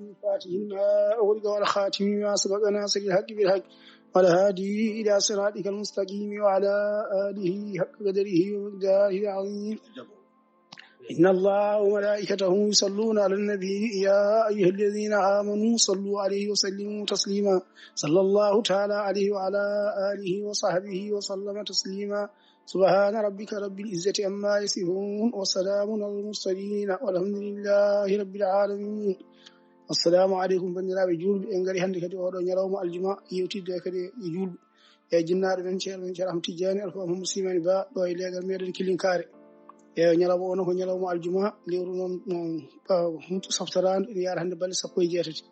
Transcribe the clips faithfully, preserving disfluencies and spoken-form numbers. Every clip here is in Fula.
الفاتح لما أغلق والخاتم لما سبق ناصر الحق بالحق والهادي إلى صراطك المستقيم وعلى آله حق قدره ومقداره العظيم. إن الله وملائكته يصلون على النبي، يا أيها الذين آمنوا صلوا عليه وسلموا تسليما. صلى الله تعالى عليه وعلى آله وصحبه وسلم تسليما. سبحان ربك رب العزة عما يصفون، وسلام على المرسلين، والحمد لله رب العالمين. Assalamu aleykum, banndiraaɓe juulɓe. En ngari hannde kadi oɗo ñalawma aljuma, yewtidde kadi e juulɓe, e jinnaaɗo men, ceerno men, Ceerno Ahmad Tijjaani Alfa Mahamadou Simani Ba, ɗo e leegal meɗen Killinkaare. E ñalawma o noon ko ñalawma aljuma, lewru noon, noon, ah, softoraandu, ene yaara hannde balɗe sappo e jeetati.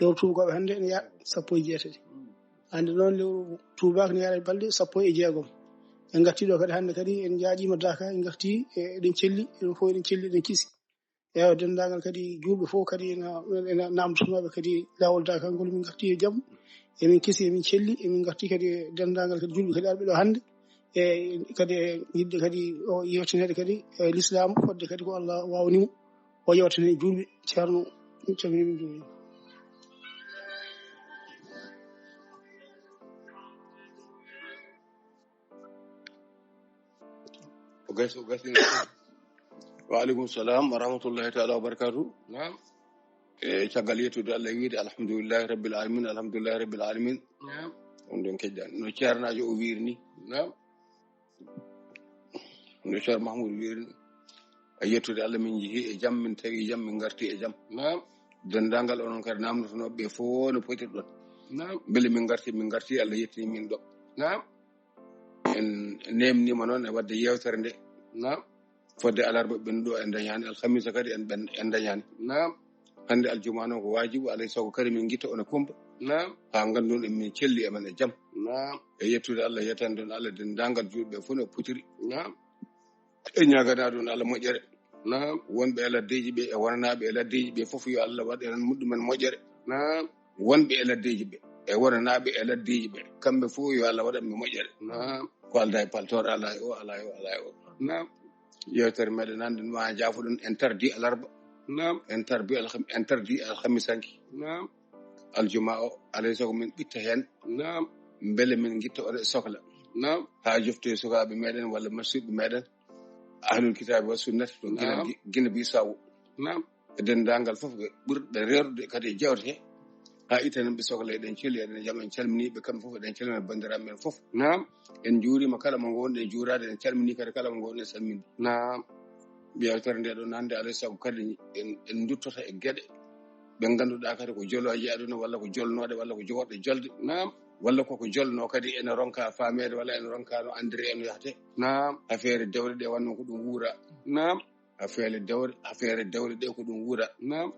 Lewru tuubakooɓe hannde ene yaara sappo e jeetati. Hannde noon lewru tuubaako ene yaara balɗe sappo e jeegom. En ngartii ɗo kadi hannde kadi en njaaƴiima Daaka, en ngartii, e, eɗen celli, eɗen fof eɗen celli, eɗen kisi. Ewa, denndaangal kadi juulɓe fof kadi ena, ena naamndotonooɓe kadi laawol Daaka ngol. Min ngartii e jam, emin kisi, emin celli, emin ngartii kadi e denndaangal kadi juulɓe kadi arɓe ɗo hannde. E kadi e yiɗde kadi o yewtineede kadi e lislaam, fodde kadi ko Allah waawni mo, o yewtani juulɓe. Ceerno, min calminii, min njuuriima. O gasi, o gasi. Wa aleykum salam wa rahmatullahi taala wa barakatuh. Naam. E caggal yettude Allah e wiide alhamdulillahi rabbil alamin, alhamdulillahi rabbil alamin. Naam. On ɗon keƴɗa. No ceernaajo o wiiri ni. Naam. No Ceerno Mahmoud wiiri ni. E yettude Allah min njehi e jam, min tawi e jam, min ngarti e jam. Naam. Denndaangal onon kadi naamnotonooɓe ɓe fof no potirɗon. Naam. Mbele min ngarti, min ngarti, Allah yettini min ɗo. Naam. En neemniima noon e waɗde yeewtere nde. Naam. Fodde alarba ɓen ɗo en dañaani, alhamisa kadi en ɓen, en dañaani. Naam. Hannde aljuma noon ko waajibu, alay sago kadi min ngitta on e kumpa. Naam. Haa nganndon en min celli e men e jam. Naam. E yettude Allah, yettande on Allah, denndaangal juulɓe fof no potiri. Naam. E ñaaganaade on Allah moƴƴere. Naam. Wonɓe e laddeeji ɓe, e wonanaaɓe e laddeeji ɓe fof, yo Allah waɗ en muɗɗumen moƴƴere. Naam. Wonɓe e laddeeji ɓe, e wonanaaɓe e laddeeji ɓe, kamɓe fof yo Allah waɗan ɓe moƴƴere. Naam. Ko aldaa e paltoor, alaa e o, alaa e o, alaa e o. Naam. Yeewtere meɗen hannde no maa jaafoɗon interdit alarba. Naam. Interdit alham-, interdit alhamisanki. Naam. Aljuma o, alay sago min ɓitta heen. Naam. Mbele min ngitta oɗo e sokla. Naam. Haa jofte sukaaɓe meɗen walla masiiɓe meɗen. Ahlul kitaabi wa sunnati to Gine, Naam. Gi-, Gine Bisawo. Naam. E denndaangal fof ɓe ɓurɓe reerude kadi e jewte he. Haa ittanen ɓe sokla, eɗen celli, eɗen jam, en calminii ɓe kamɓe fof, eɗen calmina banndiraaɓe men fof. Naam. En njuuriima kala mo ngoowɗen juuraade, en calminii kadi kala mo ngoowɗen salminde. Naam. Yeewtere nde ɗon hannde, alay sago kadi en, en nduttoto e geɗe ɓe ngannduɗaa kadi ko jolooje aduna, walla ko jolnooɗe, walla ko jogorɗe jolde. Naam. Walla koko jolnoo kadi ene ronka faameede, walla ene ronka no anndiri en yahte. Naam. Affaire dewle ɗe wonno ko ɗum wuura. Naam. Affaire dewle, affaire dewle ɗe ko ɗum wuura. Naam.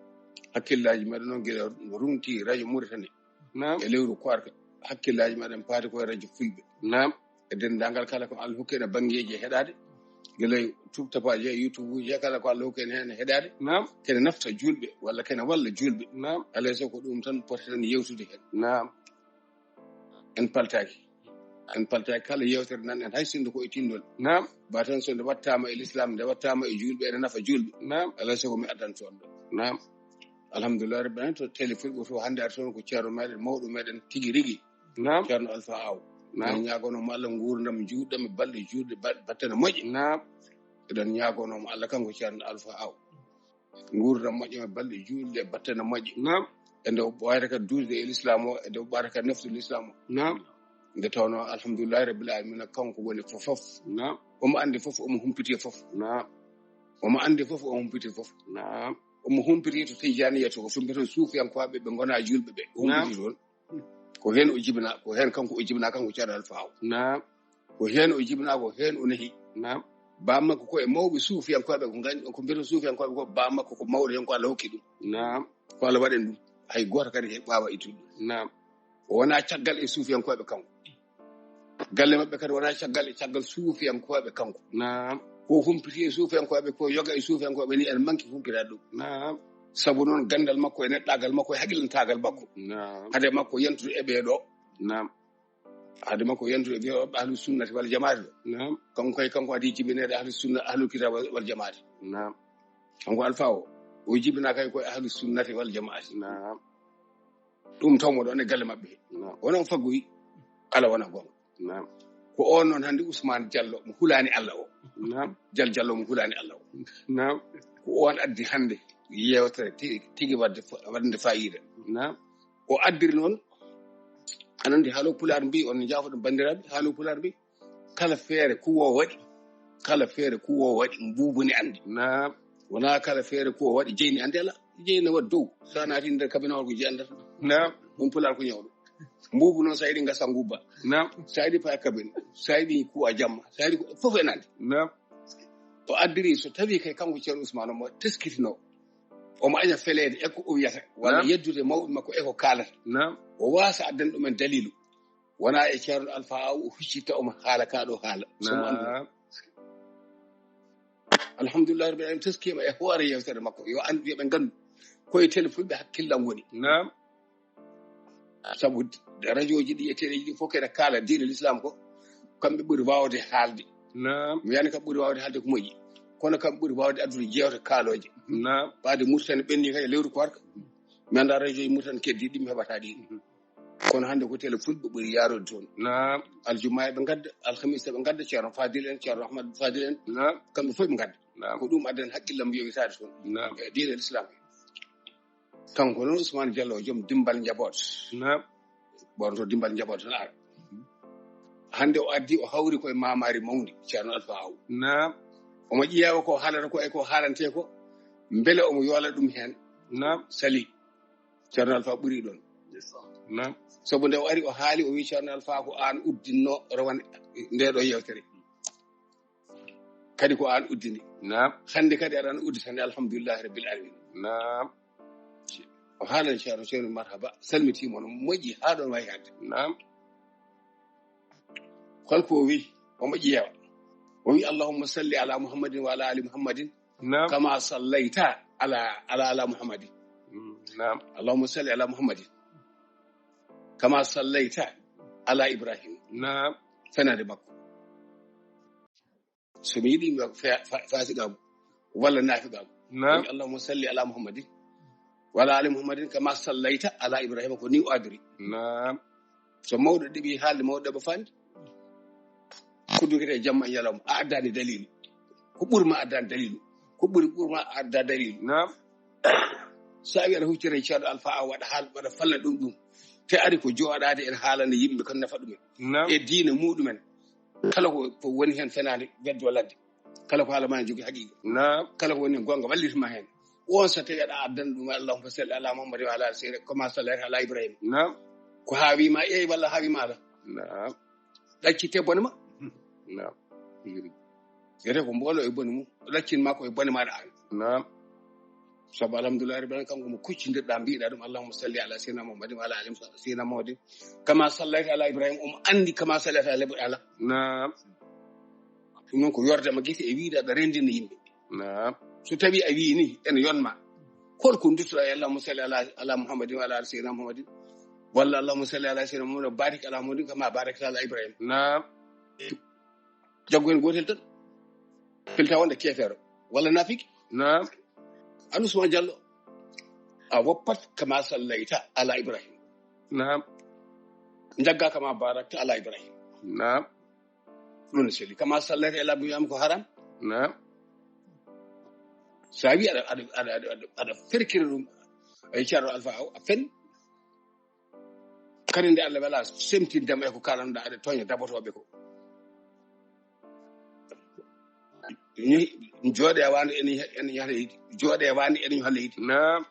Hakkillaaji meɗen noon gila rungti radio Mauritanie. Naam. E lewru koorka, hakkillaaji meɗen paati koye radio Fulɓe. Naam. E denndaangal kala ko Allah hokki en e banngeeji e heɗaade. Gila tub tapaaji e YouTube uji, kala ko Allah hokki en heen e heɗaade. Naam. Kene nafta juulɓe, walla kene walla juulɓe. Naam. Alay sago ko ɗum tan poten yewtude heen. Naam. En paltaaki. En paltaaki kala yeewtere nan en, hay sinno ko e tinndol. Naam. Ba tan so nde wattaama e lislaam, nde wattaama e juulɓe, ene nafa juulɓe. Naam. Alay sago mi addan toon ɗo. Naam. Alhamdulillah rabbil alamin, to télé Fulɓe to hannde ari toon ko ceerno meɗen, mawɗo meɗen tigi rigi. Naam. Ceerno Alfa Aw. Naam. Eɗen ñaagonoo mo Allah nguurndam juutɗam e balɗe juutɗe ba-, battane moƴƴe. Naam. Eɗen ñaagonoo mo Allah kanko Ceerno Alfa Aw. Nguurndam moƴƴo e balɗe juutɗe battane moƴƴe. Naam. E nde o ɓooyata ka duusde e lislaam o, e nde o ɓooyata ka naftu lislaam o. Naam. Nde tawnoo alhamdulillahi rabbil alamin kanko woni fof fof. Naam. Omo anndi fof, omo humpiti fof. Naam. Omo anndi fof, omo humpiti fof. Naam. Omo humpiti to Tijaaniya to, o humpiti to suufiyankooɓe ɓe ngonaa juulɓe ɓe. O Naam. Humpiti toon. Ko heen o jibinaa, ko heen kanko o jibinaa, kanko Ceerno Alfa Aw. Naam. Ko heen o jibinaa, ko heen o nehi. Naam. Baaba makko ko e mawɓe suufiyankooɓe, ko ngan-, ko mbiyetee suufiyankooɓe ko baaba makko ko mawɗo heen ko Allah hokki ɗum. Naam. Ko Allah waɗani ɗum. Hay gooto kadi he ɓaawa ittude ɗum. Naam. O wonaa caggal e suufiyankooɓe kanko. Galle maɓɓe kadi wonaa caggal e caggal suufiyankooɓe kanko. Naam. Ko humpiti e suufiyankooɓe, ko yoga e suufiyankooɓe ni en manki humpitaade ɗum. Naam. Sabu noon ganndal makko e neɗɗaagal makko e haqilantaagal makko. Naam. Hade makko yantude e ɓee ɗo. Naam. Hade makko yantude e ɓee ɗo ahlu sunnati wal jamaati ɗo. Naam. Kanko kay kanko adii jibineede ahlu sunna, ahlu kitaab wal, wal jamaati. Naam. Kanko Alfa o. O jibinaa kay ko e ahlu sunnati wal jamaati. Naam. Ɗum tawmo ɗon e galle maɓɓe. Naam. Wona on faggoyi, ala wona goonga. Naam. Ko on noon hannde Ousmane Diallo mo hulaani Allah o. Naam. Jal Diallo mo hulaani Allah o. Naam. Ko on addi hannde yeewtere ti-, tigi wadde fa-, wadde faayiida. Naam. O addiri noon, aɗa anndi haalo pulaar mbi, on njaafoɗon banndiraaɓe, haalo pulaar mbi, kala feere kuwoowo waɗi, kala feere kuwoowo waɗi, mbuubu ne anndi. Naam. Wonaa kala feere kuwoowo waɗi, jeyni anndi ala, jeyni waɗi dow. So a naati nder kabinawol ko jeyi anndata. Naam. Ɗum pulaar ko ñawɗo. Mbuubu noon, so a yiɗi ngasa ngubba. Naam. So a yiɗi paya kabin, so a yiɗi kuwa jamma, so a yiɗi ko, fof ene anndi. Naam. O addiri, so tawi kay kanko Ceerno Ousmane omo teskitino, omo aña feleede e ko o wiyata, walla Naam. yeddude mawɓe makko e ko kaalata. Naam. O waasa addan ɗumen daliilu. Wona e Ceerno Alfa Aw o huccitta omo haala kaa ɗo haala. So mo anndu. Naam. Alhamdulillah Rabbil Alamin, teskiima e hoore yeewtere makko. Yo anndu, yo ɓe nganndu. Ko e télé fulɓe hakkillan woni. Naam. Sabu rajooji ɗi e teleeji ɗi fof kene kaala diine l'islam ko, kamɓe ɓuri waawde haalde. Naam. Mi wiyani kam ɓuri waawde haalde ko moƴƴi. Kono kam ɓuri waawde addude jeewte kaalooje. Naam. Ɓaade Mauritanie ɓenni kadi lewru koorka. Mi anndaa rajooji Mauritanie keddi ɗi mi heɓata ɗi. Mhm. Kono hannde ko télé fulɓe ɓuri yaarude toon. Naam. Aljuma ɓe ngadda, alhamisa ɓe ngadda, Ceerno Fadil en, Ceerno Ahmad Fadil en. Naam. Kamɓe fof ɓe ngadda. Naam. Ko ɗum addan hakkillam yowitaade toon. Naam. E diine l'islam. Kanko noon Ousmane Diallo, joom dimbal njaboot. Naam. Ɓornoto dimbal njaboot tan ara. Hannde o addi, o hawri koye maamaari mawndi, Ceerno Alfa Aw. Naam. Omo ƴeewa ko haalata ko e ko haalante ko, mbele omo yoola ɗum heen. Naam. Sali. Ceerno Alfa ɓuri ɗoon. Naam. Sabu nde o ari, o haali, o wi, "Ceerno Alfa, ko aan uddinno rawane nde ɗo yeewtere. Kadi ko aan uddini. Naam. Hannde kadi aɗa udditande, alhamdulillahi rabbil alamin." Naam. O haalan Ceerno, Ceerno marhaba, salmitiima on, moƴƴi haa ɗoon wayi hannde. Naam. Holko o wi? Omo ƴeewa. O wi, "Allahumma salli ala Muhammadin wa ala ali Muhammadin, naam, kama sallayta ala, ala, ala Muhammadin." Mm, naam. "Allahumma salli ala Muhammadin, kama sallayta ala Ibrahim." Naam. Fenaande makko. So mi yiɗi mi fa-, fa-, faasiqaagu walla naafiqaagu. Naam. Wi, "Allahumma salli ala Muhammadin, wa ala ali Muhammadin, kama sallayta ala Ibrahima," ko ni o adori. Naam. So mawɗo ɗeɓi haalde, mawɗo ɗeɓa faande. Ko dogete jamma e ñalawma, a addaani daliilu. Ko ɓuri ma addaani daliilu. Ko ɓuri, ɓuri ma adda daliilu. Naam. So a wi aɗa huccita e Ceerno Alfa, a waɗa haal, waɗa falla ɗum ɗum. Te ari ko jooɗaade en haalande yimɓe ko nafa ɗumen. Naam. E diine muɗumen. Kala ko, ko woni heen fenaande, weddo ladde. Kala ko haala ma jogii haqiiqa. Naam. Kala ko woni heen goonga, wallitma heen. On so tawi aɗa addan ɗum, "Allahumma salli ala Muhammadin wa ala ali sayyidina, kama sallayta ala Ibrahim." Naam. Ko haa wi ma eey walla haa wi ma ala. Naam. Ɗaccitte bone ma. Naam. Yete ko mboolo e bone mum. Ɗaccin ma ko e bone ma ɗa an. Naam. Sabu alhamdulillahi rabbil alamin, kanko mo kuccindirɗa, mbiɗa ɗum, "Allahumma salli ala sayyidina Muhammadin wa ala ali sayyidina Muhammadin. Kama sallayta ala Ibrahim," omo anndi kama sallayta ala Ibrahim. Naam. Ɗum noon ko yorde ma gite e wiide aɗa renndina yimɓe. Naam. So tawi a wii ni, ene yonma. Hol ko duttoɗa e "Allahumma salli ala, ala Muhammadin wa ala ali sayyidina Muhammadin"? Walla "Allahumma salli ala sayyidina Muhammadin, barik ala Muhammadin, kama barakta ala Ibrahim." Naam. Jaggu heen gootel tan. Pelta wonde keefeero walla naafiki. Naam. An Ousmane Diallo, a woppat kama sallayta ala Ibrahim. Naam. Njagga kama barakta ala Ibrahim. Naam. Ɗum ne seli. Kama sallayta ala Ibrahim ko haram. Naam. So a wi aɗa, aɗa, aɗa, aɗa, aɗa ferkira ɗum. Ay Ceerno Alfa Aw, a fen. Kadi nde Allah wela semtindema e ko kalanɗa, aɗa tooña dabotooɓe ko. Ni, jooɗe wande en, en yaha leydi. Jooɗe wande en yaha leydi. Naam.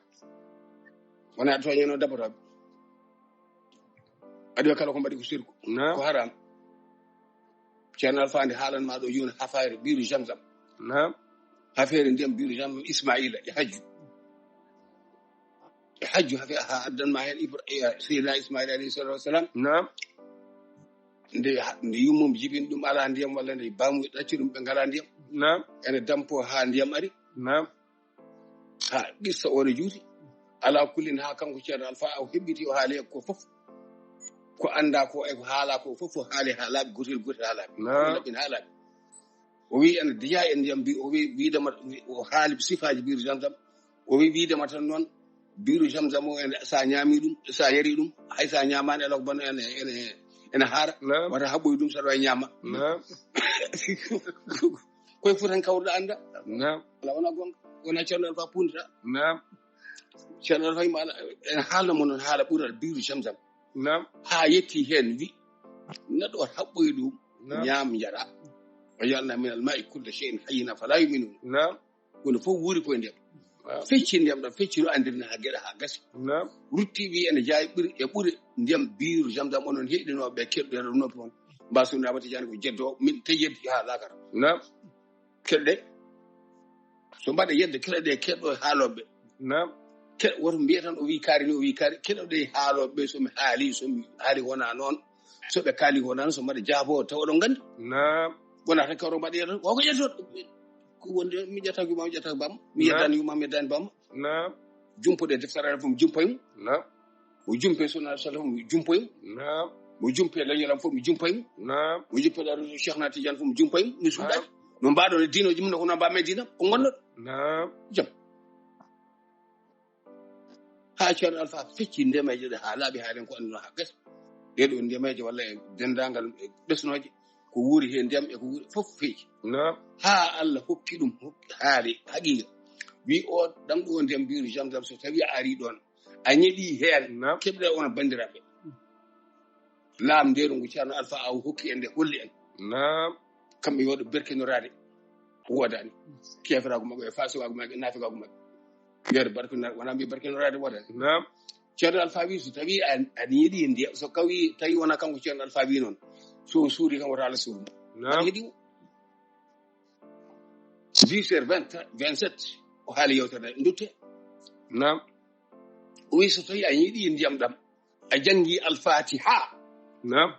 Wona tooñano dabotooɓe. Aɗa kala ko mbaɗi ko sirku. Naam. Ko haram. Ceerno Alfa nde haalan ma ɗo yoni hafeere biiru Zamzam. Naam. Hafeere ndiyam biiru Zamzam Ismaila e hajju. E hajju hafe ha addan ma heen Ibra-, e, Seydina Ismaila alayhi salatu wassalam. Naam. Nde ha-, nde yummum jibin ɗum ala ndiyam walla nde baamu ɗacci ɗum ɓe ngala ndiyam. Naam. Ene dampo ha ndiyam ari. Naam. Ha qissa o ne juuti. Ala kullin ha kanko Ceerno Alfa o hebbiti o haali ko fof. Ko annda ko e ko haala ko fof o haali haalaaɓe gotel gotel haalaaɓe. Naam. Ɗum laɓɓin haalaaɓe. O wi ene diya e ndiyam bi-, o wi wiidama o haali sifaaji biiru Zamzam. O wi wiidema tan noon, biiru Zamzam o, ene, sa ñaami ɗum, sa yari ɗum, hay sa ñaamaani, alaa ko bonnata, ene, ene, ene haara. Naam. Wata haɓɓoy ɗum, saɗa wawi ñaama. Naam. Koye fof tan kawruɗa annda. Naam. Ala wona gonga. Wona Ceerno Alfa pundata. Naam. Ceerno Alfa yima ala, ene haalna mo noon haala ɓural biiru Zamzam. Naam. Haa yetti heen wi, neɗɗo o haɓɓoy ɗum, naam, ñaam yara. Wa ja'alna minal ma'i kulla shay'in hayyin afala yu'minun. Naam. Kono fof wuuri koye ndiyam. Naam. Fecci ndiyam ɗam, fecci no andirni haa geɗa haa gasi. Naam. Rutti wi ene jaawi ɓuri, e ɓure ndiyam biiru Zamzam onon heɗinooɓe ɓe keɗɗo ɗum noppi on. Mbasuna wata jani ko jeddo min te yeddi haa lakara. Naam. Keɗɗe. So mbaɗa yedde keɗɗe keɗɗo haalooɓe. Naam. Ke-, woto mbiya tan o wi kaari ni, o wi kaari. Keɗɗo ɗe haalooɓe, so mi haali, so mi haali wona noon. So ɓe kaali wona noon, so mbaɗa jaabo tawa oɗon nganndi. Naam. Wona tan kawro mbaɗa yeddo. Ko ko yeddo. Ko wonde mi ƴetta ko ma, mi ƴetta ko bam. Mi, naam, yeddani ko ma, mi yeddani bam. Naam. Jumpuɗe deftere fof mi jumpoy mo. Naam. Mo jumpe sunna sallam mi jumpoy mo. Naam. Mo jumpe leñolam fof mi jumpoy mo. Naam. Mo jumpe ɗaru Cheikh na Tidiane fof mi jumpoy mo. Mi suuɗaaki. Naam. No mbaɗo e diinoji mum, ko no mbaɗ men diina, ko ngonno. Naam. Jam. Haa Ceerno Alfa fecci ndemeeje ɗe haa laaɓi, haa ɗen ko annduno haa gasa. Ɗee ɗoo ndemeeje walla e denndaangal e ɓesnooje, ko wuuri heen ndiyam e ko wuuri fof feeji. Naam. Haa Allah hokki ɗum, hokki haali haqiiqa. Wi o ɗam ɗo ndiyam biiru Zamzam, so tawi a ari ɗoon, a ñeɗi heen, naam, keɓɗe on banndiraaɓe. Laam ndeeru ngu Ceerno Alfa Aw hokki en nde holli en. Naam. Kamɓe yo ɓe berkinoraade woodaani. Keeferaagu maɓɓe e faasiwaagu maɓɓe, naafigaagu maɓɓe. Yo ɓe berkinoraade, wona mbi berkinoraade woodaani. Naam. Ceerno Alfa wi so tawi a, a ñeɗi ndiyam, so kawi tawi wona kanko Ceerno Alfa wi noon. So o suuri kam wota Allah suuru mo. Naam. Aɗa heɗi mo? Dix heures vingt, vingt-sept, o haali yewtere nde, dutte. Naam. O wi so tawi a ñeɗi ndiyam ɗam, a janngi Alfatiha. Naam.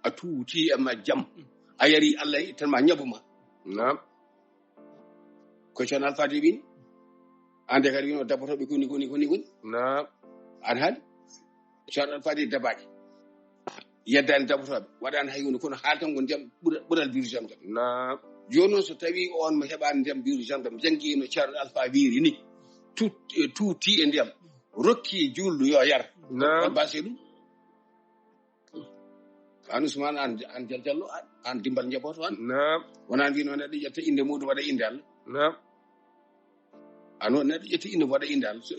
A tuuti e majjam. A yari Allah ittan ma ñabu ma. Naam. Ko Ceerno Alfatiha wini. Ande kadi wino dabbotooɓe koni, koni, koni, koni. Naam. An haali. Ceerno Alfatiha dabaaki. Yeddani dabbotooɓe. Waɗani hay hunde kono haaltan ko ndiyam ɓura-, ɓural biiru Zamzam. Naam. Jooni noon so tawi on mo heɓani ndiyam biiru Zamzam, janngi no Ceerno Alfa wiiri ni. Tut-, e tuuti e ndiyam. Rokki juulɗo yo yar. Naam. Hol base ɗum? An Ousmane, an, an Jal Jallo, an, an Dimbal Njabooto, an. Naam. Wona mbino neɗɗo ƴetta innde muɗum waɗa innde Allah. Naam. Ano neɗɗo ƴetta innde waɗa innde Allah. So,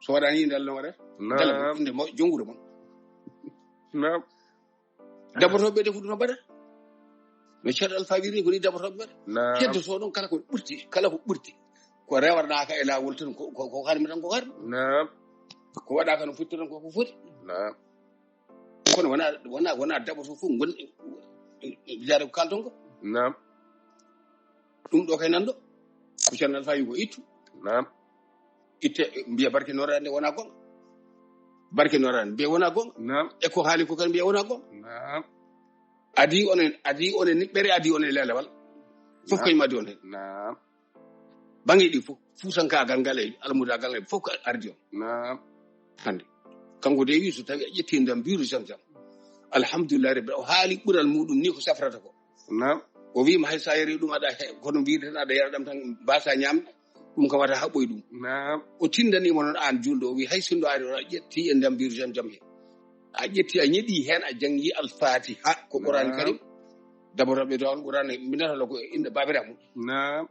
so waɗani innde Allah no waɗata? Naam. Dala ko innde mo, jonngude mon. Naam. Dabbotooɓe ɓe de ko ɗum no mbaɗa. No Ceerno Alfa wiiri ko ni dabbotooɓe mbaɗa. Naam. Heddoto ɗon kala ko ɓurti, kala ko ɓurti. Ko rewarnaaka e laawol tan ko, ko, ko harmi tan ko harmi. Naam. Ko waɗaaka no foti tan ko, ko foti. Naam. Kono wona, wona, wona daɓoto fof ngon, jaare ko kalton ko. Naam. Ɗum ɗo kay nanɗo. Ko Ceerno Alfa wi ko ittu. Naam. Itte, mbiya barke noraade nde wona gonga. Barke noraade mbiya wona gonga. Naam. E ko haali ko kadi mbiya wona gonga. Naam. Adi onen, adi onen niɓɓere, adi onen lelewal. Fof, naam, kañum adi onen. Naam. Baŋŋe ɗi fof, fuutankaagal ngal e almudaagal ngal fof ko ardi on. Naam. Hannde. Kanko de wi so tawi a ƴetti ndiyam biiru Zamzam. Alhamdulillahi Rabbil, o haali ɓural muɗum ni ko safrata ko. Naam. O wi ma hay sa yari ɗum aɗa he-, kono mbiɗen aɗa yara ɗam tan mbasa ñamde. Ɗum kam wata haɓɓoy ɗum. Naam. O tindani mo noon aan juulɗo, o wi hay sinno ari o ƴetti e ndiyam biiru Zamzam he. A ƴetti a ñeɗi heen a janngi Alfatiha ko Qur'an, naam, Karim. Daɓotooɓe to on Qur'an mbinata ko innde Baabiraaɓe mum. Naam.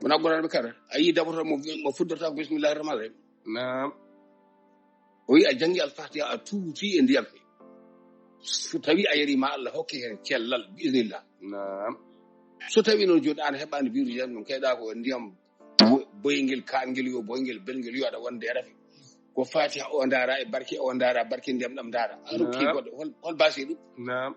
Wona Qur'an ɓe kara. A yii daɓotooɗo mo, mo fuddata ko bismillahir rahmanir rahim. Naam. O wi a janngi Alfatiha a tuuti e ndiyam he. So tawi a yari ma Allah hokke heen cellal bi iznillah. Naam. So tawi noon jooni an heɓaani biiru jam noon kayɗa ko ndiyam bo-, boyngel, kaangel yo boyngel, belngel yo aɗa wonde e rafi. Ko Fatiha o ndaara e barke o ndaara, barke ndiyam ɗam ndaara. A rokki, naam, goɗɗo, hol, hol basi ɗum? Naam.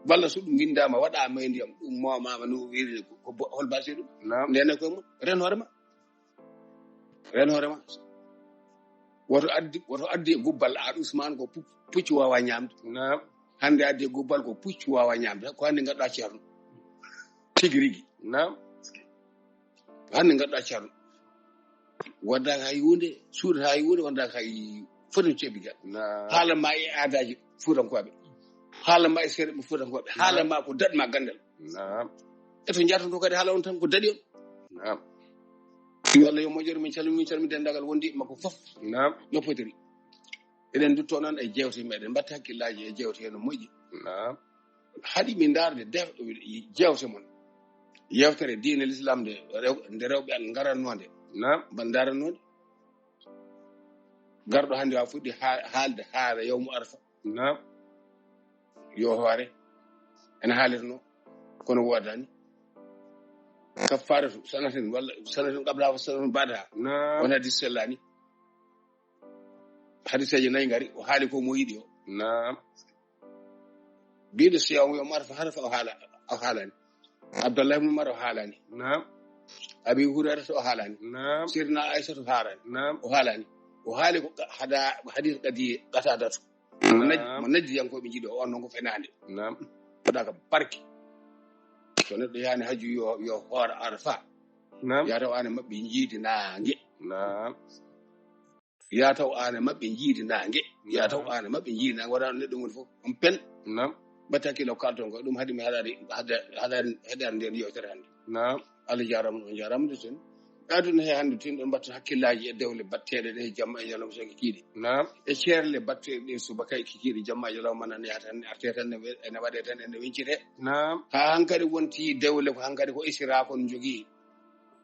Walla so ɗum winndama, waɗama e ndiyam, ɗum momama no wiiri ko, ko bo-, hol basi ɗum? Naam. Ndene koye mum, ren hoore ma. Ren hoore ma. Woto addi, woto addi e gubbal, an Ousmane ko pu-, pucci wawa ñamde. Naam. Hannde addi e gubbal ko pucci wawa ñamde. Ko hannde ngadɗa ceerno. Tigi rigi. Naam. Hannde ngadɗa ceerno. Wondaaka hay huunde, suuɗata hay huunde, wondaaka hay fof no ceeɓi gal. Naam. Haalan ma e aadaaji Fuutankooɓe. Haalan ma e seeɗa ɓe Fuutankooɓe. Naam. Haalan ma ko daɗi ma ganndal. Naam. E to njaton to kadi haala on tan ko daɗi on. Naam. Yo Allah yo moƴƴere, min calmini, min calmini denndaangal wondiiɓe makko fof. Naam. No potiri. Eɗen ndutto noon e jeewte meɗen, mbatta hakkillaaji e jeewte he no moƴƴi. Naam. Haɗi mi ndaarde def-, jeewte mon. Yewtere diine l'islam nde rew-, nde rewɓe an ngarannoonde. Naam. Mbaɗa ndaarannoo nde. Garɗo hannde wa fuɗɗi haa-, haalde haala yawmu Arfa. Naam. Yo hoore. Ene haalirno. Kono woodani. Kaffaaratu sanatin walla sanatin qabla wa sanatin ba'da. Naam. On hadis sellani. Hadiseeje nayi ngari, o haali ko mo yiɗi o. Naam. Biɗo siyamu yo Arfa, Arfa o haala, o haalani. Abdallah ibn Umar o haalani. Naam. Abi Hurairah o haalani. Naam. Sirna Aisha o haalani. Naam. O haalani. O haali ko qa-, hada, hadis kadi Qatadatu. Mo naj-, Naam. Mo najjiyankoɓe jiiɗo on non ko fenaande. Naam. Ko ɗaka barki. So neɗɗo yani haju yo, yo hoor Arfa. Naam. Ya taw an e maɓɓe jiidi naange. Naam. Ya taw an e maɓɓe jiidi naange. Ya taw Naam. An e maɓɓe jiidi naange. Wona neɗɗo woni fof. On pen. Naam. Batta kilo kalton ko ɗum haɗi mi haɗade, haɗa, haɗa, haɗa nden yewtere hannde. Naam. Allah jarama, on jarama de sen. Aduna he hannde tin ɗon mbatta hakkillaaji e dewle batteɗe ɗe jamma e ñalawma sen kikiiɗe. Naam. E ceerle batteɗe ɗe subaka e kikiiɗe jamma e ñalawma nan yahata tan, arte tan ne we-, ene waɗe tan ene wencite. Naam. Ha hankadi wonti dewle ko hankadi ko Isra kon jogii.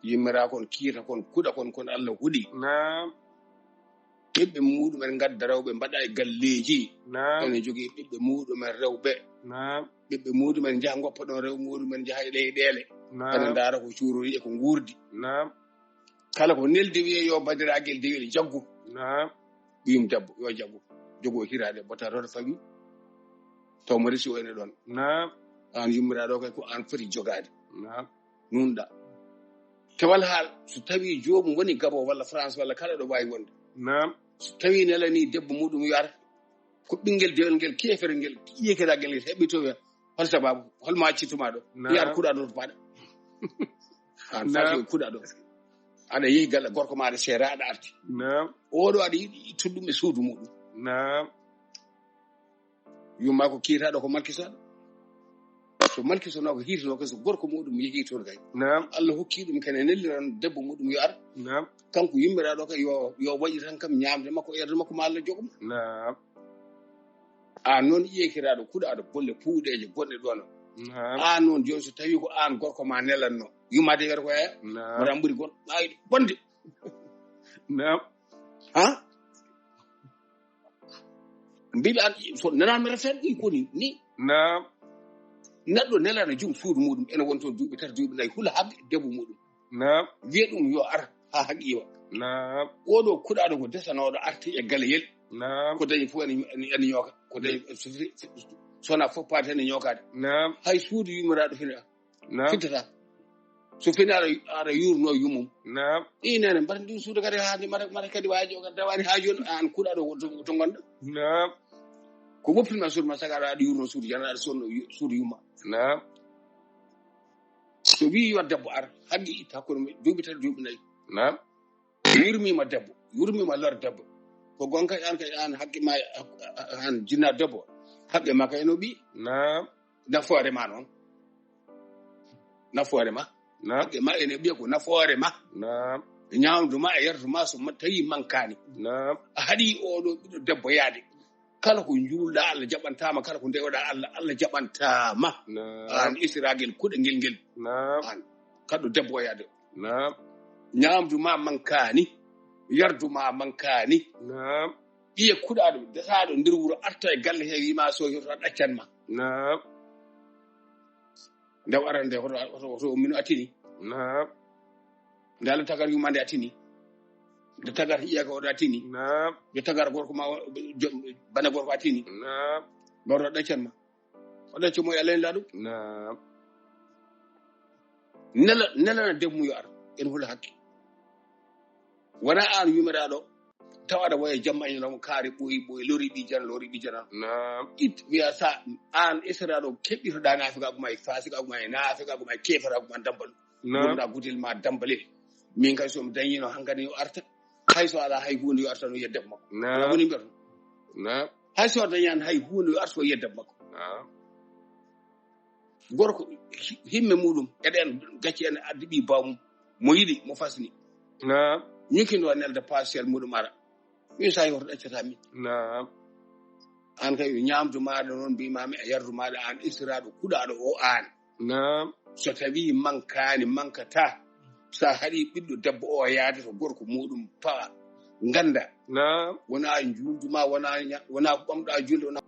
Yimmira kon, kiita kon, kuɗa kon, kon Allah huɗi. Naam. Ɓiɓɓe muɗumen ngadda rewɓe mbaɗa e galleeji. Naam. Ene jogii ɓiɓɓe muɗumen rewɓe. Naam. Ɓiɓɓe muɗumen njaha ngoppa ɗon rewɓe muɗumen njaha e leyɗeele. Naam. Ene ndaara ko cuurori e ko nguurdi. Naam. Kala ko neldi wiye yo bandiragel dewel jaggu. Naam. Ɓiyum debbo yo jaggu. Jogo hiraade bota rewde fawi. Taw mo resi o ene ɗon. Naam. An yummiraɗo kay ko an foti jogaade. Naam. Nunɗa. Kewal haal, so tawi joomum woni Gabon walla France walla kala ɗo waawi wonde. Naam. So tawi nelani debbo muɗum yo ar, ko ɓinngel dewel ngel keefere ngel, yekiraagel ngel heɓi to wiya, hol sababu, hol ma accituma ɗo? Naam. Yo ar kuɗa ɗo to paɗa. An Naam. Fati kuɗa ɗo. Aɗa yehi galle gorko ma aɗa seera aɗa arti. Naam. Oɗo aɗa yiɗi ittude ɗum e suudu muɗum. Naam. Yumma ko kiitaɗo ko malkisaɗo. So malkisanoo ko hiitinoo ko so gorko muɗum yehi toon kay. Naam. Allah hokki ɗum kene nelliran debbo muɗum yo ar. Naam. Kanko yummiraɗo kay yo, yo waɗi tan kam ñaamde makko, erde makko ma Allah jogo mo. Naam. A noon ƴeekiraɗo kuɗa aɗa bolle puuɗeeje gonɗe ɗoon. Naam. A noon jooni so tawi ko an gorko ma nelanno. Yummade yer ko e. Naam. Mbaɗa ɓuri gon-, ay bonde. Naam. Ha? Mbiɗa an, so nanaa mi resen ɗi koni ni. Naam. Neɗɗo nelana jom suudu muɗum, ene won toon duuɓi tati, duuɓi nayi, hula haɓɓi debbo muɗum. Naam. Wiya ɗum yo ar haa haqiiwa. Naam. Oɗo kuɗaɗo ko desanooɗo arti e galeyel. Naam. Ko dañi fof ene, ene, ene ñooka. Ko dañi so fi-, so wonaa fof paati ene ñookaade. Naam. Hay suudu yummiraɗo fina. Naam. Fittata. So fini aɗa, aɗa yurno yummum. Naam. Ɗi nene mbaɗa ndin suudu kadi haa ndi mbaɗa, mbaɗa kadi waaji o kadi dawani haa jooni an kuɗaɗo to, to ngonɗo. Naam. Ko woppi ma suudu ma saka aɗa, aɗa yurno suudu jana aɗa sonno yu-, suudu yumma. Naam. So wi yo debbo ar, haqqi itta kono mi duuɓi tati duuɓi nayi. Naam. Yurmima debbo, yurmima lor debbo. Ko gonka an kay an haqqi ma, an jinna debbo. Haqqi ma kay no ɓi. Naam. Nafoore ma noon. Nafoore ma. Naam. Haqqe ma ene ɓiya ko nafoore ma. Naam. Ñaamdu ma e yardu ma so ma tawi mankaani. Naam. A haɗi oɗo ɓiɗɗo debbo yaade. Kala ko njuulɗa Allah jaɓantaama, kala ko ndewoɗa Allah, Allah jaɓantaama. Naam. An isragel kuɗe ngel ngel. Naam. An kaɗo debbo o yaade. Naam. Ñaamdu ma mankaani, yardu ma mankaani. Naam. Ɓiye kuɗaɗo, desaɗo nder wuro arta e galle he wima so yo tan ɗaccan ma. Naam. Nde o arande hoto, hoto, hoto o mino attini. Naam. Nde Allah tagar yumande attini. Nde tagar ƴeeka oɗo attini. Naam. Nde tagar gorko ma o, jo-, bana gorko attini. Naam. Mawɗo ɗaccan ma. O ɗacco mo e Allah en laɗu. Naam. Nela, nelana demmu yo ar. En hula hakke. Wona an yumiraɗo. Tawa aɗa waya jamma en lamo kaari ɓoyi, ɓoyi, lori ɓi jana, lori ɓi jana. Naam. It, wiya sa, an israɗo keɓɓitoɗa nafiqagu ma e fasiqagu ma e nafiqagu ma e kefaragu ma dambal. Naam. Wonɗa gudel ma dambalel. Min kay so mi dañino hankadi yo arta. Hay so ala hay hunde yo arta no yedde makko. Naam. Wala woni mbiyata. Naam. Hay so dañan hay hunde yo arta o yedde makko. Naam. Gorko hi-, himme muɗum, eɗen gacci en addi ɓi bawmum. Mo yiɗi, mo fasni. Naam. Ñukindo nelda pasiyal muɗum ara. Min sa yoto ɗaccata min. Naam. An kay yo ñaamdu maɗa noon mbimami e yardu maɗa an istiraɗo kuɗaɗo o an. Naam. So tawi mankani mankata, sa haɗi ɓiɗɗo debbo o yaade to gorko muɗum fawa. Ganda. Naam. Wona julduma, wona ña-, wona ko ɓamɗa julde, wona